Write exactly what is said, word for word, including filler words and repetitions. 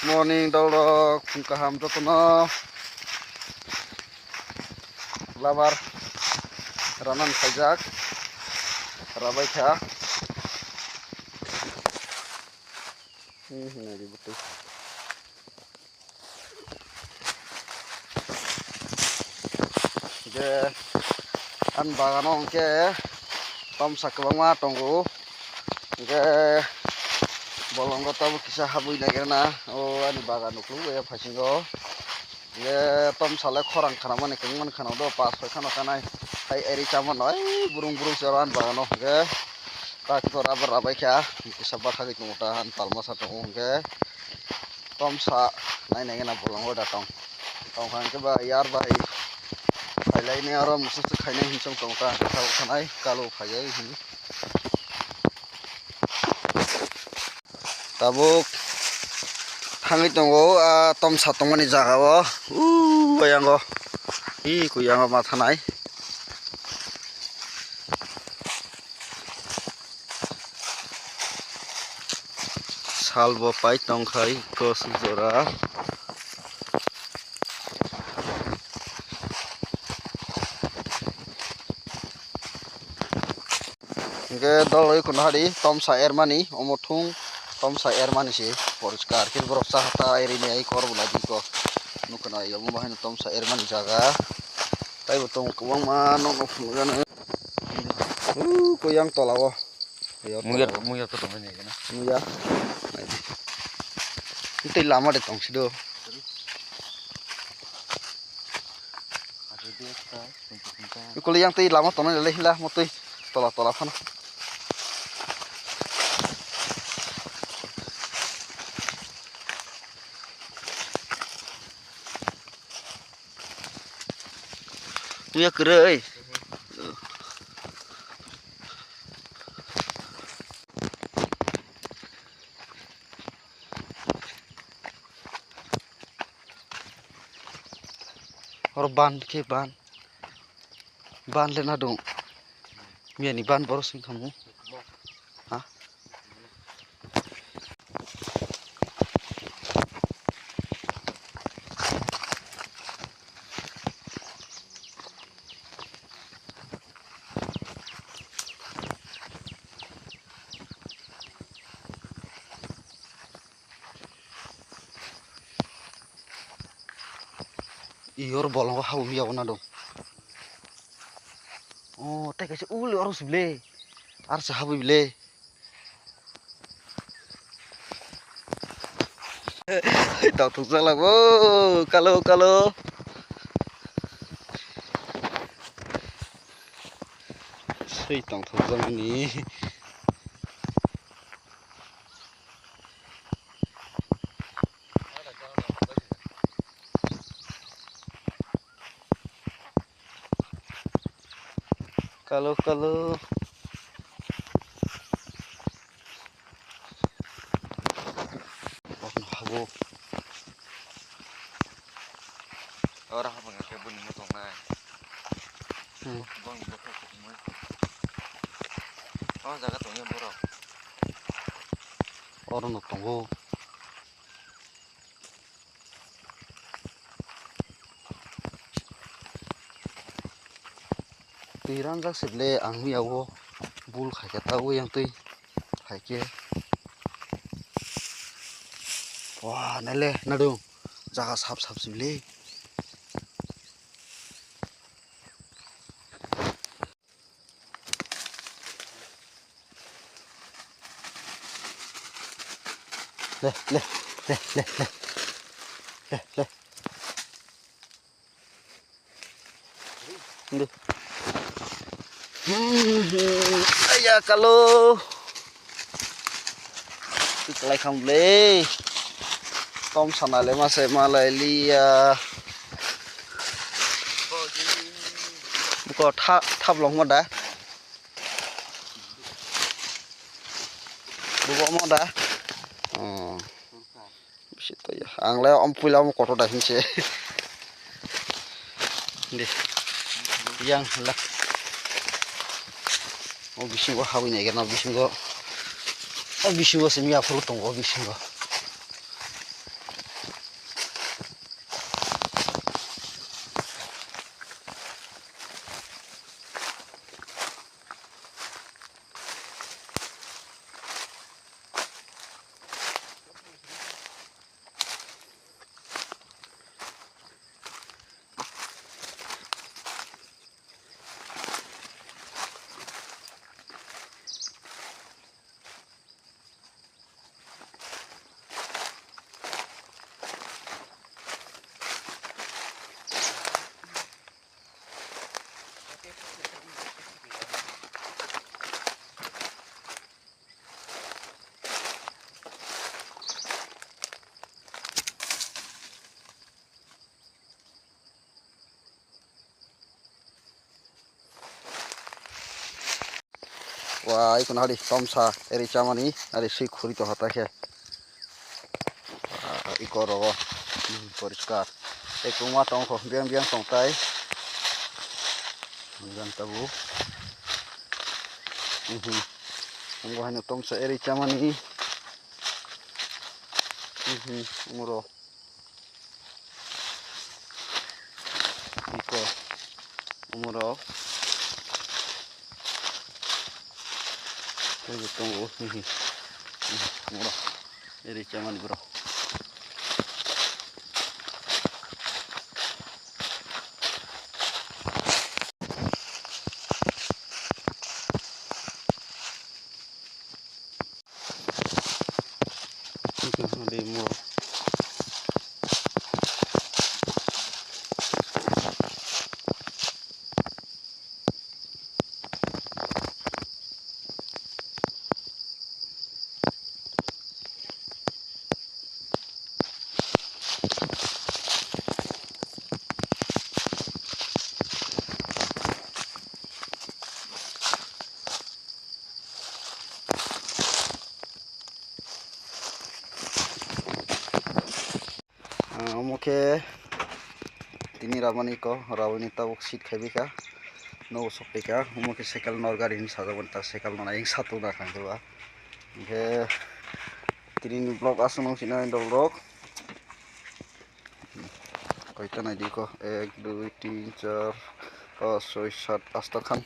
Morning dolrok, phung kaham jotono. Labar ranan khaijak, rabai kha. Hmm, nari butui. Je, an bagano hwnkhe tomsa kwbangma tongo. Hwnkhe bolongo tabuk kisa habwi naikhe na. O ani bagan ukluk bai phaisingo. Hwnkhe tomsale khorang khanamani kwbangmani khano do, pas soi khano kanai. Hai eri chamano, ai burung burung se oro ani bagano. Hwnkhe tak to rubber rabai kha, kisa bakhagwi tongo ta, ani talmasa tongo hwnkhe. Tomsa nai nai na bolongo da tong. Tong kha hwnkhe ba yar bai phailai ni aro musu khainai hinchong tong ta, kisa thanai kalo phaiya hin. Tabuk thangwi tongo, ah, tomsa tongmani jaga o. U, kuyango. I, kuyango ma thanai. Salbo pai tongkhai kosuk jora. Hingke doloi kono hari tomsa ermani, omo thung tomsa ermani se poriskar khe borok cha ta eri ni ai kor bo nai di ko. Nukho na ai omo bahai no tomsa ermani jaga. Taibo tongo kwbangma nok no phunukjani. Uhh, kuyang tola o. Muya, muya to tongmani kena. Muya. Tei lama de tongsi do. Ikuli yang tei lama tongnai le hila mo tei tola tola phano. Muya kwrwi. Oro ban khe ban. Ban le na dong. Miyani ban borok sing khamu. Ha? Iyoro bolongo habwi yago na dong. O tei kaisa uli oro si bile. Ar se habwi bile. Tongthok jalago kalo kalo. Sei tongthok jagani. Kalo kalo. Oro hapang khe bini muchung nai. Hmm. Bang bokhe kuchumui. O jaga tongya borok. Oro no tongo. Twi rangjak se ble ang nui yago bul khaikhe ta o yang twi phaikhe. Wah, naile nadung jaga sap sap se ble. Le, le, le, le, le. Le, le. Ndu. Hmm, hmm. Aya, kalo. Tiklai kham le. Tom sana le mase malai liya. Buko tha-, thap long mo da. Bubo omo da. Oh. Bisi to ya. Ang le om puila omo kotor da hinse. Di. Yang la. O bisingo habwi nai gana bisingo. O bisingo simi aphuru tongo o bisingo. Wa, iko nadi tomsa eri chamani, ari sui khuri to hata khe. Ah, iko rogo, hmm, poriskar. Ekuma tongkho, biang biang tongtai. Biang tabu. Mhm. Tongo haino tomsa eri chamani. Mhm, umuro. Iko umuro. Tei bo tongo. Umuro. Eri chamani bro. Ah, omo khe tini rabani ko, rabani tabuk seat khaibai kha, nogo sok pai kha. Omo khe cycle nor gari hinwi sajak mani ta, cycle nor ayang satung na kha khe ba. Hinkhe tini ni vlog aswk nung sinai dol rok. Koita nai di ko, ek, dui, tin, char, pas, soi, sat, asta khan.